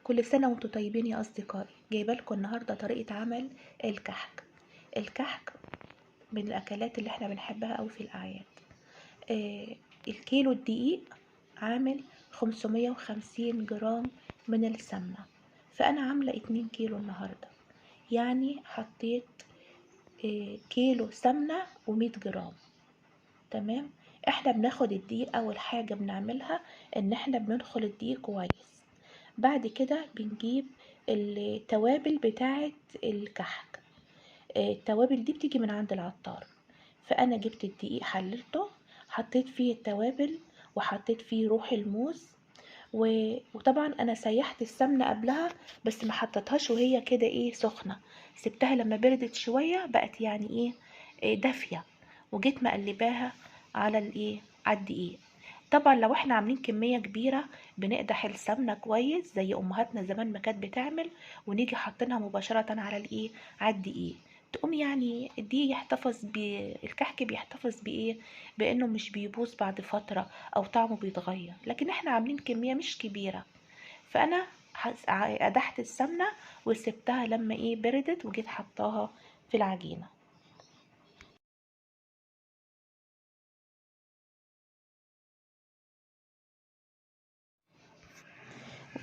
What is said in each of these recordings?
كل سنة وانتم طيبين يا أصدقائي. جايبه لكم النهاردة طريقة عمل الكحك. الكحك من الأكلات اللي احنا بنحبها أوي في الأعياد. الكيلو الدقيق عامل 550 جرام من السمنة، فأنا عاملة 2 كيلو النهاردة، يعني حطيت كيلو سمنة ومية جرام. تمام. احنا بناخد الدقيق، أول حاجة بنعملها إن احنا بندخل الدقيق كويس. بعد كده بنجيب التوابل بتاعة الكحك. التوابل دي بتيجي من عند العطار، فأنا جبت الدقيق حللته، حطيت فيه التوابل وحطيت فيه روح الموز، وطبعا انا سيحت السمنة قبلها بس ما حطيتهاش وهي كده سخنة، سبتها لما بردت شوية بقت دافية، وجيت مقلباها على على الدقيق. طبعا لو احنا عاملين كمية كبيرة بنقدح السمنة كويس زي امهاتنا زمان ما كانت بتعمل، ونيجي حاطينها مباشرة على على الدقيق، تقوم الدقيق يحتفظ الكحك بيحتفظ بايه، بانه مش بيبوظ بعد فترة او طعمه بيتغير. لكن احنا عاملين كمية مش كبيرة، فانا قدحت السمنة وسبتها لما بردت، وجيت حطاها في العجينة.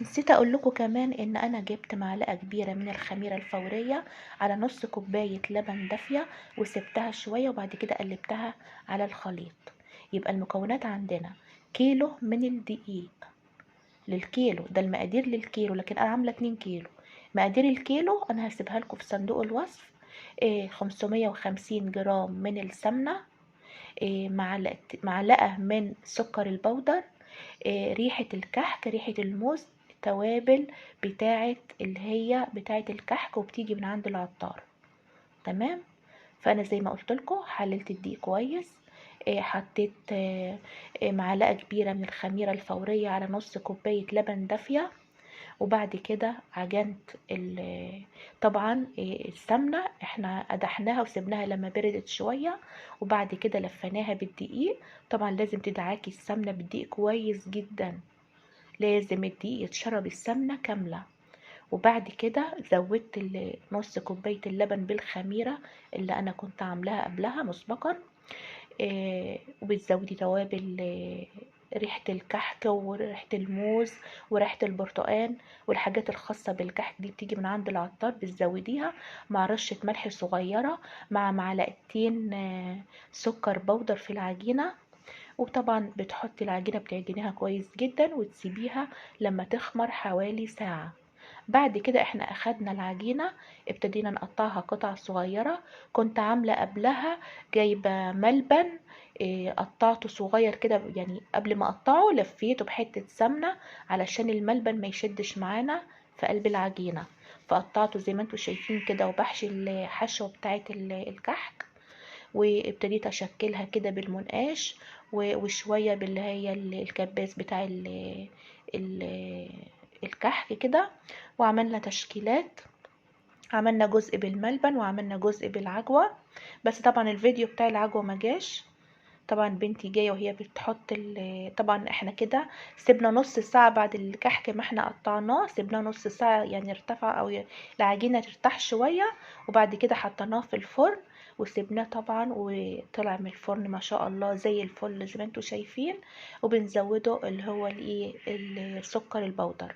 نسيت اقول لكم كمان ان انا جبت معلقة كبيرة من الخميرة الفورية على نص كوباية لبن دافية، وسبتها شوية وبعد كده قلبتها على الخليط. يبقى المكونات عندنا كيلو من الدقيق للكيلو، ده المقادير للكيلو، لكن انا عاملة 2 كيلو. مقادير الكيلو انا هسيبها لكم في صندوق الوصف. 550 جرام من السمنة، معلقة من سكر البودر، ريحة الكحك، ريحة الموز، التوابل بتاعت اللي هي بتاعت الكحك وبتيجي من عند العطار. تمام. فانا زي ما قلت لكم حللت الدقيق كويس، حطيت معلقة كبيرة من الخميرة الفورية على نص كوباية لبن دافية، وبعد كده عجنت طبعا، السمنة احنا قدحناها وسبناها لما بردت شوية، وبعد كده لفيناها بالدقيق. طبعا لازم تدعكي السمنة بالدقيق كويس جدا، لازم الدقيق يتشرب السمنة كاملة. وبعد كده زودت نص كوباية اللبن بالخميرة اللي أنا كنت عاملاها قبلها مسبقا، وبتزودي توابل، ريحة الكحك وريحة الموز وريحة البرتقال والحاجات الخاصة بالكحك دي بتيجي من عند العطار، بتزوديها مع رشة ملح صغيرة مع معلقتين، سكر بودر في العجينة. وطبعا بتحطي العجينة بتعجنيها كويس جدا وتسيبيها لما تخمر حوالي ساعة. بعد كده احنا اخدنا العجينة ابتدينا نقطعها قطع صغيرة. كنت عاملة قبلها جايبة ملبن، قطعته صغير كده، يعني قبل ما اقطعه لفيته بحتة سمنة علشان الملبن ما يشدش معانا في قلب العجينة، فقطعته زي ما انتوا شايفين كده، وبحشي الحشوة بتاعت الكحك، وابتديت اشكلها كده بالمنقاش وشوية باللي هي الكباس بتاع الكحك كده، وعملنا تشكيلات. عملنا جزء بالملبن وعملنا جزء بالعجوة، بس طبعا الفيديو بتاع العجوة ما جاش. طبعا بنتي جاية وهي بتحط طبعا احنا كده سيبنا نص ساعة بعد الكحك ما احنا قطعناه، سيبناه نص ساعة يعني ارتفع او العجينة ترتاح شوية، وبعد كده حطيناه في الفرن وسيبناه طبعا، وطلع من الفرن ما شاء الله زي الفل زي ما انتوا شايفين. وبنزوده اللي هو السكر البودر.